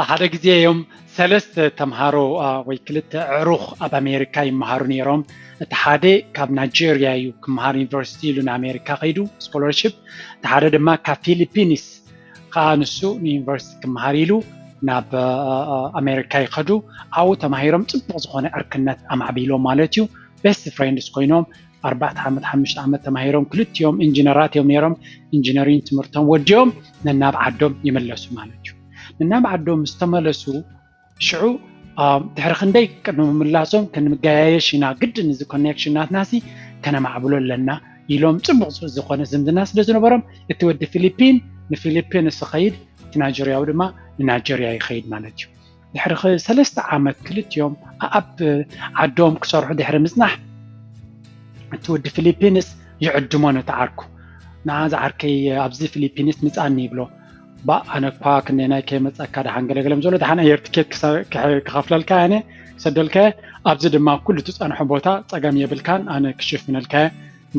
ሓደ ግዜ እዮም ሰለስተ ተምሃሮ ወይ ክልተ ዕሩኽ ኣብ ኣሜሪካ ይመሃሩ ነይሮም። እቲ ሓደ ካብ ናይጀርያ እዩ ክመሃር ዩኒቨርሲቲ ኢሉ ንኣሜሪካ ከይዱ ስኮለርሽፕ። እቲ ሓደ ድማ ካብ ፊሊፒንስ ከዓ ንሱ ንዩኒቨርሲቲ ክመሃር ኢሉ ናብ ኣሜሪካ ይኸዱ። ኣብኡ ተማሂሮም ፅቡቕ ዝኾነ ዕርክነት ኣማዕቢሎም ማለት እዩ። ቤስት ፍሬንድስ ኮይኖም ኣርባዕተ ዓመት ሓሙሽተ ዓመት ተማሂሮም ክልቲኦም ኢንጂነራት እዮም ነይሮም። ኢንጂነሪንግ ትምህርቶም ወዲኦም ነናብ ዓዶም ይመለሱ ማለት እዩ። ነናብ ዓዶም ምስ ተመለሱ ሽዑ ድሕሪ ክንደይ ቅድሚ ምምላሶም ክንገያየሽ ኢና፣ ግድን እዚ ኮኔክሽን ናትናሲ ከነማዕብሎ ኣለና ኢሎም ፅቡቕ ዝኾነ ዝምድና ስለ ዝነበሮም እቲ ወዲ ፊሊፒን ንፊሊፒንስ ይኸይድ፣ እቲ ናይጀርያዊ ድማ ንናይጀርያ ይኸይድ ማለት እዩ። ድሕሪ ሰለስተ ዓመት ክልቲኦም ኣብ ዓዶም ክሰርሑ ድሕሪ ምፅናሕ እቲ ወዲ ፊሊፒንስ ይዕድሞ ነቲ ዓርኩ። ንዓ ዝዓርከይ ኣብዚ ፊሊፒንስ ምፃኒ ይብሎ። ባ ኣነ እኳ ክንደይ ናይ ከይመፀካ ደሓን ገለገለ ምስ ዘሎ ደሓን ኣየር ትኬት ክኸፍለልካ ኣነ ክሰደልካ ኣብዚ ድማ ኩሉ ትፀንሖ ቦታ ፀገም የብልካን ኣነ ክሽፍነልካ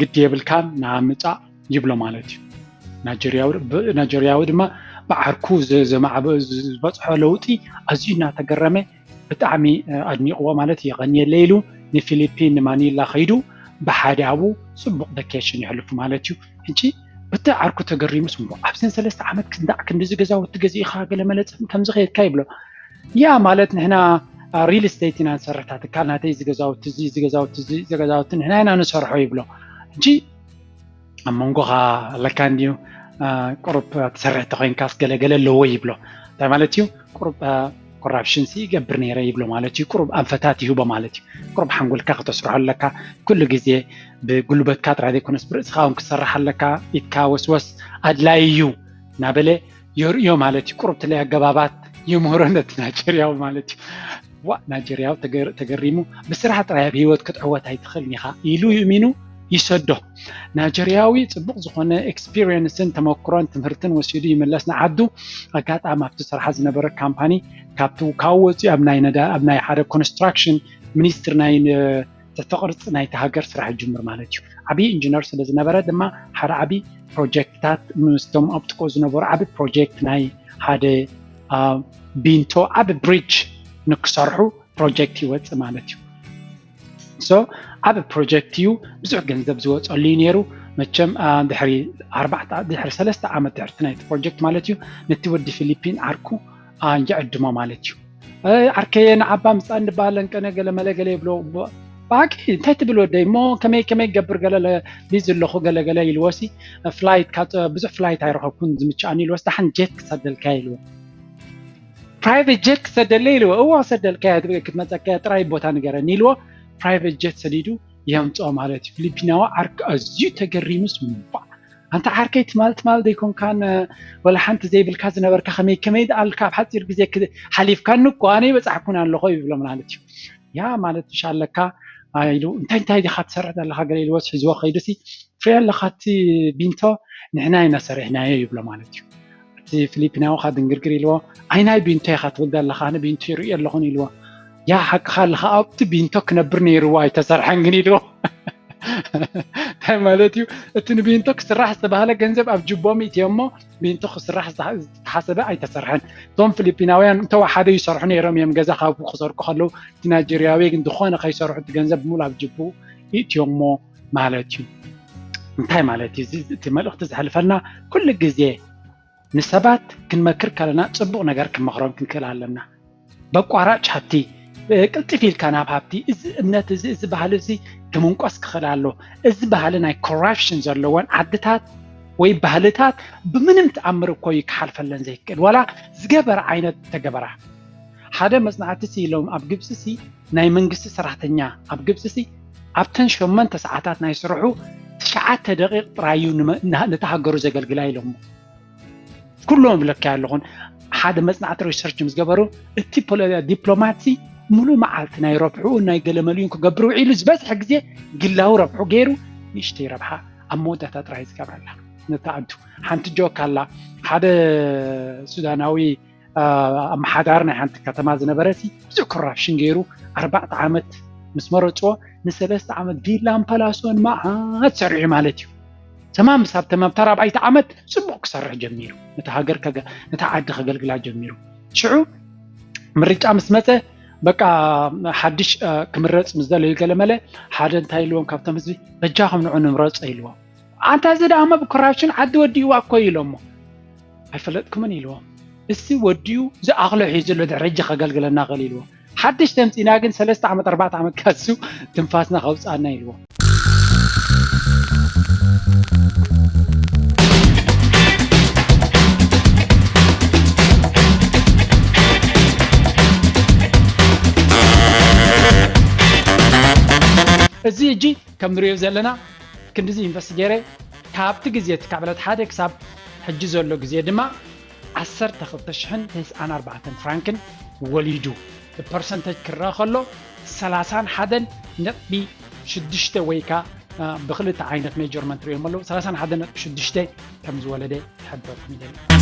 ግዲ የብልካን ንዓ ምፃእ ይብሎ ማለት እዩ። ናይጀርያዊ ድማ ብዓርኩ ዝበፅሖ ለውጢ ኣዝዩ እናተገረመ ብጣዕሚ ኣድኒቕዎ ማለት የቐንየለ ኢሉ ንፊሊፒን ንማኒላ ከይዱ ብሓደ ኣብኡ ፅቡቕ ቨኬሽን የሕልፉ ማለት እዩ። ሕጂ ብቲ ዓርኩ ተገሪሙስ እሞ ኣብዘን ሰለስተ ዓመት ክንዳዕ ክንድዚ ገዛውቲ ገዚእኻ ገለ መለፅን ከምዚ ከየድካ ይብሎ። ያ ማለት ንሕና ሪል ስቴት ኢና ንሰርሕ እታ ትካል ናተይ እዚ ገዛውቲ እዚ እዚ ገዛውቲ እዚ እዚ ገዛውቲ ንሕና ኢና ንሰርሖ ይብሎ። ሕጂ ኣብ መንጎኻ ኣለካ እንድዩ ቁሩብ ትሰርሕ ተኮይንካስ ገለገለ ኣለዎ ይብሎ። እንታይ ማለት እዩ? ቁሩብ ኮራፕሽን ሲ ይገብር ነይረ ይብሎ ማለት እዩ። ቁሩብ ኣንፈታት ይህቦ ማለት እዩ። ቁሩብ ሓንጎልካ ከተስርሖ ኣለካ። ኩሉ ግዜ ብጉልበትካ ጥራይ ዘይኮነስ ብርእስኻ እውን ክትሰርሕ ኣለካ። ኢድካ ወስወስ ኣድላይ እዩ እናበለ የርእዮ ማለት እዩ። ቁሩብ ትለይ ኣገባባት የምህሮ ነቲ ናይጀርያዊ ማለት እዩ። ዋ ናይጀርያዊ ተገሪሙ ብስራሕ ጥራይ ኣብ ህይወት ክትዕወት ኣይትኽእልን ኢኻ ኢሉ ይእሚኑ ይሰዶ። ናይጀርያዊ ፅቡቕ ዝኾነ ኤክስፒሪየንስን ተመክሮን ትምህርትን ወሲዱ ይምለስ ንዓዱ። ኣጋጣሚ ኣብቲ ስራሕ ዝነበረ ካምፓኒ ካብቲ ካብኡ ወፂኡ ኣብ ናይ ነዳ ኣብ ናይ ሓደ ኮንስትራክሽን ሚኒስትር ናይ ትሕቲ ቅርፂ ናይቲ ሃገር ስራሕ ይጅምር ማለት እዩ። ዓብዪ ኢንጂነር ስለ ዝነበረ ድማ ሓደ ዓብዪ ፕሮጀክትታት ምስቶም ኣብ ጥቆ ዝነበሩ ዓብዪ ፕሮጀክት ናይ ሓደ ቢንቶ ዓብዪ ብሪጅ ንክሰርሑ ፕሮጀክት ይወፅእ ማለት እዩ። ሶ ዓብዪ ፕሮጀክት እዩ፣ ብዙሕ ገንዘብ ዝወፀሉ እዩ ነይሩ። መቸም ድሕሪ ኣርባዕተ ድሕሪ ሰለስተ ዓመት ድሕርቲ ናይቲ ፕሮጀክት ማለት እዩ ነቲ ወዲ ፊሊፒን ዓርኩ ይዕድሞ ማለት እዩ። ዓርከየ ንዓባ ምፃ እንባለን ቀነ ገለ መለ ገለ ይብሎ ባቂ እንታይ ትብል ወደይ እሞ ከመይ ከመይ ገብር ገለ ቢዚ ኣለኹ ገለ ገለ ኢልዎ ሲ ፍላይት ብዙሕ ፍላይት ኣይረኸብኩን ዝምችኣኒ ኢልዎ ደሓን ጀት ክሰደልካ ኢልዎ። ፕራይቬት ጀት ክሰደለ ኢልዎ እዋ ክሰደልካ ክትመፀካ ጥራይ ቦታ ንገረኒ ኢልዎ። ፕራይቬት ጀት ሰዲዱ የምፅኦ ማለት እዩ። ፊሊፒናዊ ዓርኪ ኣዝዩ ተገሪሙስ ባ ኣንታ ዓርከይ ትማል ትማል ዘይኮንካን ወላ ሓንቲ ዘይብልካ ዝነበርካ ከመይ ከመይ ደኣልካ ኣብ ሓፂር ግዜ ሓሊፍካኒ እኮ ኣነ ይበፃሕኩን ኣለኹ ይብሎ ማለት እዩ። ያ ማለት ምሽ ኣለካ ኢሉ እንታይ እንታይ ዲኻ ትሰርሕ ዘለኻ ገለ ኢልዎስ ሒዝዎ ከይዱ ሲ ፍሬ ኣለኻ እቲ ቢንቶ ንሕና ኢና ሰሪሕናዮ ይብሎ ማለት እዩ። እቲ ፊሊፒናዊ ካ ድንግርግር ኢልዎ ኣይናይ ቢንቶ ኢኻ ትብል ዘለኻ ኣነ ቢንቶ ይርእዮ ኣለኹን ኢልዎ። ያ ሓቅኻ ኣለኻ ኣብቲ ቢንቶ ክነብር ነይርዎ ኣይተሰርሐን ግን ኢልዎ። እንታይ ማለት እዩ? እቲ ንቢንቶ ክስራሕ ዝተባህለ ገንዘብ ኣብ ጅቦም ኢትዮ እሞ ቢንቶ ክስራሕ ዝተሓሰበ ኣይተሰርሐን። እቶም ፊሊፒናውያን እንተወሓደ ይሰርሑ ነይሮም እዮም ገዛ ካብ ክሰርቁ ከለዉ እቲ ናይጀርያዊ ግን ዝኾነ ከይሰርሑ እቲ ገንዘብ ብምሉ ኣብ ጅቡ ይእትዮ እሞ ማለት እዩ። እንታይ ማለት እዩ እቲ መልእኽቲ ዘሕልፈልና? ኩሉ ግዜ ንሰባት ክንመክር ከለና ፅቡቕ ነገር ክንመኽሮም ክንክእል ኣለና። በቋራጭ ሃብቲ ቅልጥፍ ኢልካ ናብ ሃብቲ እዚ እምነት እዚ እዚ ባህሊ እዚ ክምንቆስ ክኽእል ኣሎ። እዚ ባህሊ ናይ ኮራፕሽን ዘለዎን ዓድታት ወይ ባህልታት ብምንም ተኣምር እኮ እዩ ክሓልፈለን ዘይክእል ዋላ ዝገበረ ዓይነት ተገበራ ሓደ መፅናዕቲ ሲ ኢሎም ኣብ ግብፂ ሲ ናይ መንግስቲ ሰራሕተኛ ኣብ ግብፂ ሲ ኣብተን ሸመንተ ሰዓታት ናይ ስርሑ ትሽዓተ ደቂቕ ጥራይ እዩ ንመ- ንሃ- ነቲ ሃገሩ ዘገልግላ ኢሎሞ ኩሎም ብለካ ኣለኹን ሓደ መፅናዕቲ ሪሰርች ምስ ገበሩ እቲ ፖለ- ዲፕሎማት ሲ ሙሉእ መዓልቲ ናይ ረብሕኡ ናይ ገለመሊኡን ክገብር ውዒሉ ዝበዝሐ ግዜ ግላዊ ረብሑ ገይሩ ንእሽተይ ረብሓ ኣብ መወዳእታ ጥራይ ዝገብረላ ነቲ ዓዱ ሓንቲ ጆክ ኣላ ሓደ ሱዳናዊ ኣመሓዳሪ ናይ ሓንቲ ከተማ ዝነበረ ሲ ብዙሕ ኮራፕሽን ገይሩ ኣርባዕተ ዓመት ምስ መረፅዎ ንሰለስተ ዓመት ቪላን ፓላሶን መዓት ሰሪሑ ማለት እዩ። ተማም ሳብ ተማም ተራብዓይቲ ዓመት ፅቡቅ ክሰርሕ ጀሚሩ ነቲ ሃገር ነቲ ዓዲ ከገልግላ ጀሚሩ። ሽዑ ምርጫ ምስ መፀ በቃ ሓድሽ ክምረፅ ምስ ደለዩ ገለመለ ሓደ እንታይ ኢልዎም ካብቶም ህዝቢ በጃኹም ንዑ ንምረፆ ኢልዎም። ኣንታ እዚ ደኣ እሞ ብኮራፕሽን ዓዲ ወዲእዋ እኮ እዩ ኢሎሞ። ኣይፈለጥኩምን ኢልዎም። እሲ ወዲኡ ዝኣኽሎ ሒዙ ኣሎ ድሕሪ ሕጂ ከገልግለና ኽእል ኢልዎም። ሓድሽ ተምፂና ግን ሰለስተ ዓመት ኣርባዕተ ዓመት ካሱ ትንፋስና ከውፅኣና ኢልዎም። እዚ ሕጂ ከም ንሪኦ ዘለና ክንዲዚ ኢንቨስት ገይረ ካብቲ ግዜ እቲ ካብ ዕለት ሓደ ክሳብ ሕጂ ዘሎ ግዜ ድማ ዓሰርተ ክልተ ሽሕን ተስዓን ኣርባዕተን ፍራንክን ወሊዱ ብፐርሰንተጅ ክረአ ከሎ ሰላሳን ሓደን ነጥቢ ሽዱሽተ ወይ ከ ብክልተ ዓይነት ሜጀርመንት ሪኦም ኣለዉ ሰላሳን ሓደን ነጥቢ ሽዱሽተ ከም ዝወለደ ክሕብረኩም ይደሊ።